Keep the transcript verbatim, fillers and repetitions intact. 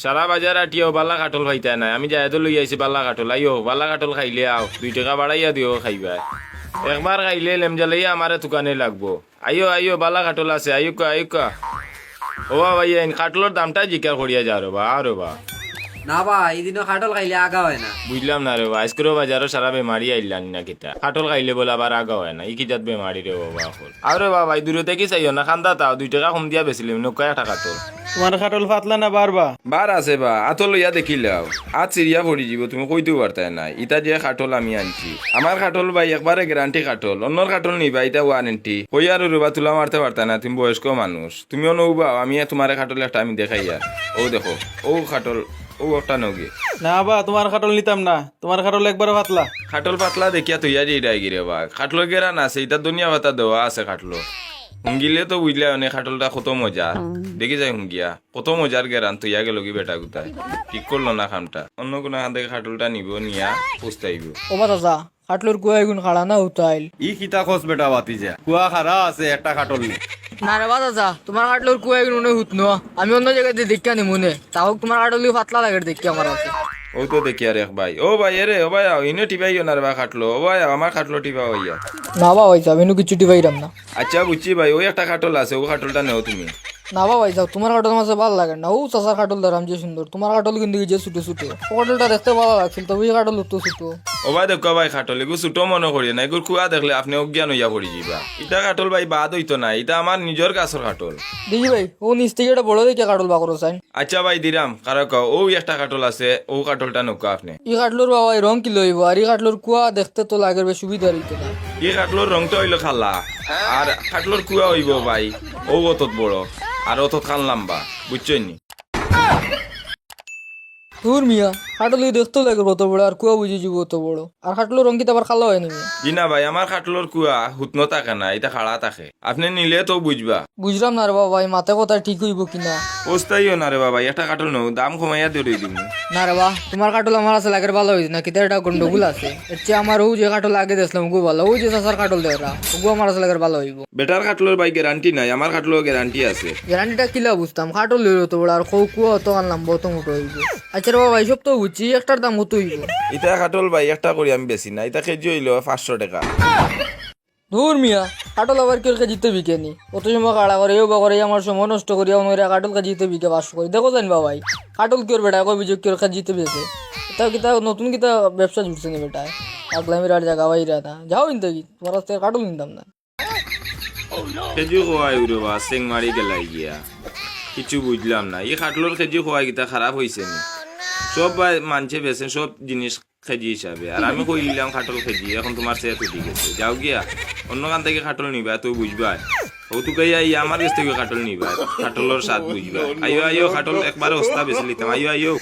সারা বাজার আটিয়াও, বালা কাঠল পাইতায় নায়। আমি যাইয়া তো লই আইছি বালা কাঠল। আইও, বালা কাঠল খাইলে আও, দুই টেকা বাড়াইয়া দিও খাইবায়। একবার খাইলে লেম জ্বালাইয়া আমারে তুকানে লাগবো। আইও, আইও, বালা কাঠল আছে, আইউক্কা, আইউক্কা। ও বা ভাইয়াইন, কাঠলর দামটা জিকার করিয়া যাও রে বা, আও রে বা। না বা, ইদিনও কাঠল খাইলে আগা অয় না। বুঝলাম না রে বা, আইজকুরও বাজারো সারা বেমারি আইলানি না কিতা? কাঠল খাইলে বলে আবার আগা অয় না, ই কি জাত বেমারি রে বা অখন? আও রে বা ভাই, দূরে থাকি চাইও না, কান্দাত আও, দুই টেকা কম দিয়া বেচিলিমু, নৌকা একটা কাঠল। তুমার কাঠল পাতলা না বার বা? বার আছে বা, আতো লইয়া দেখিলাও। আত ছিড়িয়া পড়ি যিবো, তুমি কইতেও পারতায় নায়। ইতা যে কাঠল আমি আনছি। আমার কাঠল ভাই একবারে গ্যারান্টি কাঠল। অন্যর কাঠল নিবা, ইতা ওয়ারেন্টি। কইয়ার রে বা, তুলা মারতে পারতায় না, তুমি বয়স্ক মানুষ। তুমি অনো উবাও, আমি তুমারে কাঠল একটা আমি দেখাইয়ার। অউ দেখো, অউ কাঠল, অউ একটা নেওগি। না বা, তুমার কাঠল নিতাম না। তুমার কাঠল একবারে পাতলা। কাঠল পাতলা দেখিয়া থইয়া দিরায়গি রে বা। কাঠলর গেরান আছে, ইতা ধনিয়া পাতা দেওয়া আছে কাঠলো। হুঙ্গিলে তো বুঝলায় অনে কাঠলটা কত মজার। দেখি যাই হুঙ্গিয়া। কত মজার গেরান থইয়া গেলোগি বেটা গুতায়। ঠিক করলো না কামটা। অন্য কুনু কান থাকি কাঠলটা নিবো, নিয়া পস্তাইবো। ও বা চাচা, কাঠলর কুয়া ইগুন খাড়া না হুতাইল? ই কিতা কস বেটা ভাতিজা? কুয়া খাড়া আছে, একটা কাঠল নি। না রে বা চাচা, তুমার কাঠলর কুয়া ইগুন অনে হুতনো। আমি অন্য জাগাত দেখিয়া নিমুনে। তা হোক, তুমার কাঠল ইগু পাতলা লাগের দেখিয়া আমার কাছে। অউ তো দেখিয়ার এক ভাই। ও ভাই, এরে, ও ভাই, আও, ইনো টিপাইও না রে বা কাঠলো। ও ভাই, আও, আমার কাঠলো টিপাও ইয়া। না বা ভাইসাব, ইনো কিচ্ছু টিপাইরাম না। আচ্ছা, বুঝছি ভাই, অউ একটা কাঠল আছে, অউ কাঠলটা নেও তুমি। না বা ভাইসাব, তুমার কাঠল আমার কাছে ভালা লাগের না। অউ চাচার কাঠল দেখরাম যে সুন্দর, তুমার কাঠল কিন্তু ইযে ছুটো ছুটো। অউ কাঠলটা দেখতে ভালা লাগছিল, তবে ই কাঠল অত ছুটো। ও ভাই, দেখো ভাই, কাঠল ইগু ছুটো মনো করিও না, ইগুর কুয়া দেখলে আপনে অজ্ঞান অইয়া পড়ি যিবা। ইতা কাঠল ভাই বাদ অইতো না, ইতা আমার নিজর গাছর কাঠল। দেখি ভাই, অউ নিচ থাকি একটা বড় দেখিয়া কাঠল বার করো চাইন। আচ্ছা ভাই, দিরাম, কারো কও, অউ একটা কাঠল আছে, অউ কাঠলটা নেউক্কা আপনে। ই কাঠলর বাবা, ই রং কিলা অইবো? আর ই কাঠলর কুয়া দেখতে তো লাগের বেশ সুবিধার অইতো না। ই কাঠলর রংটা অইলো কালা, আর কাঠলর কুয়া অইবো ভাই, অউ অতত বড়, আর অতত খান লাম্বা, বুঝছইন নি? ধুর মিয়া, কাঠল ই দেখতে লাগের অত বড়, আর কুয়া বুঝি যিবো অত বড়। আর কাঠলর রং কিতা আবার কালা অয় নি মিয়া? জি না ভাই, আমার কাঠলর কুয়া হুতনো থাকে না, ইতা খাড়া থাকে। আপনে নিলে তো বুঝবা। বুঝরাম না রে বা ভাই, মাতে কথা ঠিক অইবো কিনা। পস্তাইও না রে বা ভাই, একটা কাঠল নেও, দাম কমাইয়া ধরি দিমু। না রে বা, তুমার কাঠল আমার কাছে লাগের ভালা অইছে না, কিতা একটা গন্ডগোল আছে। এর চেয়ে আমার অউ যে কাঠল আগে দেখলাম, অগু ভালা, অউ যে চাচার কাঠল দেখরা, অগু আমার কাছে লাগের ভালা অইবো। বেটার কাঠলর ভাই গ্যারান্টি নাই, আমার কাঠলর গ্যারান্টি আছে। গ্যারান্টিটা কিলা বুঝতাম, কাঠল অইলো অত বড়, আর কও কুয়া অত খান লাম্বা, অত মুটো অইবো। আচ্ছা রে বা ভাই, সব তো বুঝছি, একটার দাম কত অইবো? ইতা কাঠল ভাই, একটা করি আমি বেচি না, ইতা কেজি অইলো পাঁচশো টেকা। ধুর মিয়া, কাঠল আবার কেউর কেজিত বিকে নি? অত সময় খাড়া করে, অউ বা করে, আমার সময় নষ্ট করিয়া অনরে কাঠল কেজিত বিকে পাঁচশো করি। দেখো চাইন বা ভাই, কাঠল কেউর বেটায় কয় বুঝি কেউর কেজিত বেচে। ইতা কিতা নতুন কিতা ব্যবসা জুড়ছে নি বেটায়? পাগলামির আর জাগা পাইরা না। যাও ইন থাকি, তুমার কাছ থাকি কাঠল নিতাম না। কেজি কওয়ায় রে বা, সেং মারি গেলায় গিয়া। কিচ্ছু বুঝলাম না। ই কাঠলর কেজি কওয়ায় কিতা খারাপ অইছে নি? সব বা-, মানষে বেচে সব জিনিস কেজি হিসাবে। আর আমি কইলিলাম কাঠল কেজি, অখন তুমার সেত উঠি গেছে। যাও গিয়া, অন্য কান থাকি কাঠল নিবায়, তো বুঝবায়। অউ তুকাইয়া ই আমার গেছ থাকি কাঠল নিবায়, কাঠলর স্বাদ বুঝবায়। আইও, আইও, কাঠল একবারে হস্তা বেচিলিতাম। আইও, আইও।